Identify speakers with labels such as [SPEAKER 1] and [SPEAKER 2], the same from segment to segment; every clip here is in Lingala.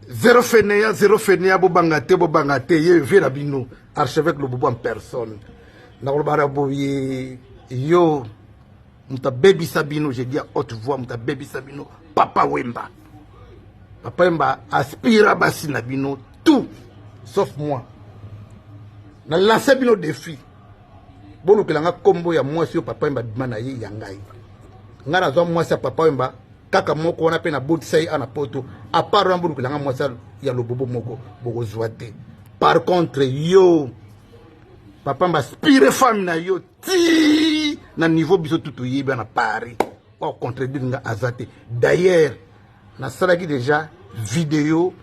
[SPEAKER 1] Zero fainéant, zero fainéant, bobanga te, bobanga te, ye vie na bino, archevêque Lobobo en personne. Nakoloba na boye, yo, moto abebisa bino, je dis à haute voix, moto abebisa bino, Papa Wemba. Papa Wemba aspira basi na bino, tout, sauf moi. Na lance bino défi. Bolukela nga kombo ya mwasi oyo Papa Wemba abima na ye ya ngai. Nga nazwa mwasi ya Papa Wemba kaka moko wana mpe nabotisa ye ana poto. À part wana, bolukela nga mwasi ya Lobobo moko, bokozwa te. Par contre yo, Papa Wemba aspire femme na yo ti na niveau biso tu toyebi na Paris. Oyo contredire nga aza te. D'ailleurs nasalaki déjà vidéo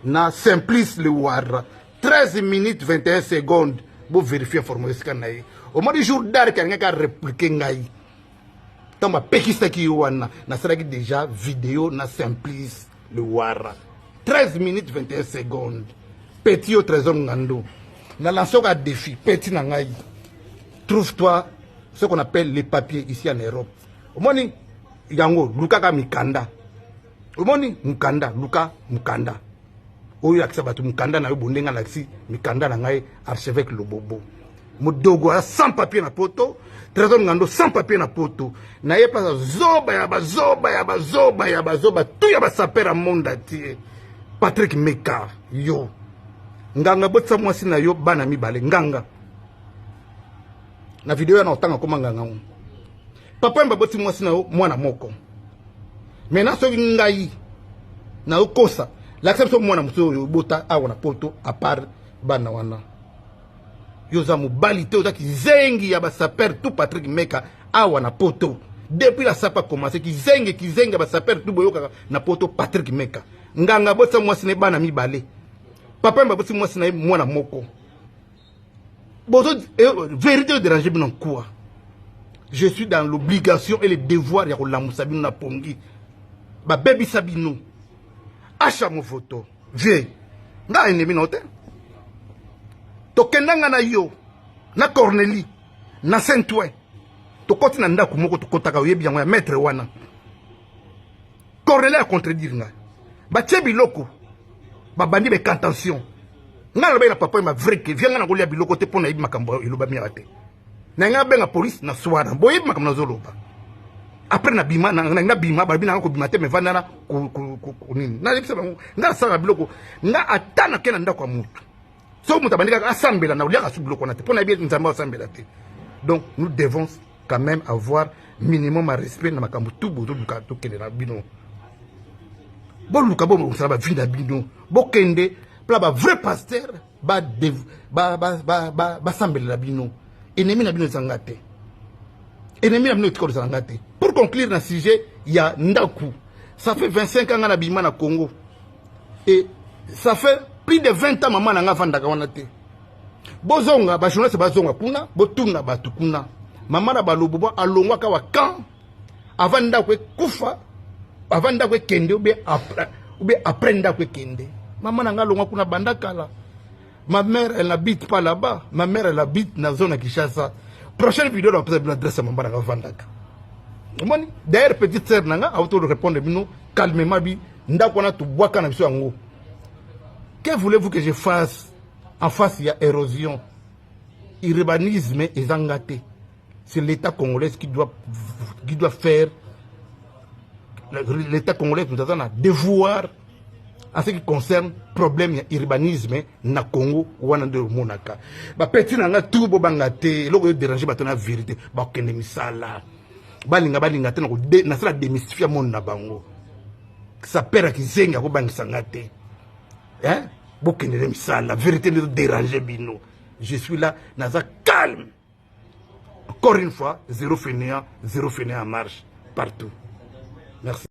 [SPEAKER 1] na Simplice le Warra, 13 minutes 21 secondes. Boverifie information esika na ye. Omoni jour dark alingaki arépliquer ngai ntango bapekisaki yo wana. Nasalaki déjà vidéo na Simplice le Wara, 13 minutes 21 secondes. Petit yo, Trésor Ngando, na lance oka défi. Petit na ngai, trouve-toi ce qu'on appelle les papiers ici en Europe. Omoni yango, lukaka mikanda. Omoni mokanda, luka mokanda oyo alakisa bato mokanda na yo. Bondenga alakisi mikanda na ngai, archevêque Lobobo. Modogo aza sans papier na poto, Trésor Ngando sans papier na poto. Na ye mpasa zoba ya bazoba ya bazoba ya bazoba tu ya basapeurs ya monde entier. Patrick Meka, yo nganga, botisa mwasi na yo bana mibale. Nganga na video ya na otanga koma nganga ngo. Papa Wemba boti mwasi na yo mwana moko. Maintenant soki ngai nayokosa, lakisa biso mwana mosusu oyo obota awa na poto à part bana wana. Yo oza mobali te, oza kizengi ya basapeurs tout. Patrick Meka awa na poto, depuis la sape a commencé, kizengi, kizengi ya basapeurs tout boyokaka na poto. Patrick Meka nganga, botisa mwasi na ye bana mibale. Papa Wemba botisi mwasi na ye mwana moko. Bozo vérité déranger bino quoi? Je suis dans l'obligation et le devoir ya kolamusa bino na pongi. Babebisa bino. Asha movoto vie nga ennemi na te. Tokenda nga na yo na Cornélie na Saint-Ouen, tokoti na ndako moko, tokotaka, oyebi yango ya maître wana. Cornélie acontredire ngai, batie biloko, babandi baincantation. Ngai nalobaki na papa ma vrai que vie ngai nakolia biloko te mpo nayebi makambo elobami yaka te. Na ngai abenga police na soir, boyebi makambo nazoloba. Après nabima, nga bima, balobi nanga kobima te, me vanda na nini. Nayebisa bango, nga nasalaka biloko nga ata nake na ndako ya motu, soki moto abandi kaka asambela, na oliaka su biloko wana te mpo nayebi Nzambe asambela te. Donc nous devons quand même avoir minimum ya respect na makambo tu. Bozoluka tokende na bino, boluka bobongisa bavie na bino, bokende mpona bavrai pasteur basambelela bino. Ennemi na bino ezanga te, ennemi na bino etikala ozala nga te. Pour conclure na sujet ya ndako, ça fait 25 ans nga na bima na Congo et ça fait plus de 20 ans mama na nga avandaka wana te. Bozonga bajournaliste, bazonga kuna, botuna bato kuna. Mama na balobo bo alongwaka wa camp avant ndako ekufa, avant ndako ekende ou bien après ndako ekende. Mama na nga alongwa kuna banda kala. Ma mère, elle n'habite pas là-bas. Ma mère, elle habite na zone ya Kinshasa. Prochaine vidéo napesa bino adresse ya mama na nga avandaka. Omoni, d'ailleurs petite sœur na nga auto répondre bino calmement bi ndako wana tobwaka na biso yango. Que voulez-vous que je fasse en face ya érosion urbanisme? Ezanga te, c'est l'État congolais qui doit faire. L'État congolais nous aza na devoir en ce qui concerne problème ya urbanisme na Congo wana. Nde omonaka bapeti na nga tu, bobanga te. Eloko oyo dérange bato na vérité, bakokende misala, balinga balinga te. Nasala démystifie monde na bango. Sapeur ya kizengi akobangisa nga te. Bokendele misala, vérité nde dérange bino. Je suis là, naza calme. Encore une fois, zéro fainéant, zéro fainéant en marche partout. Merci.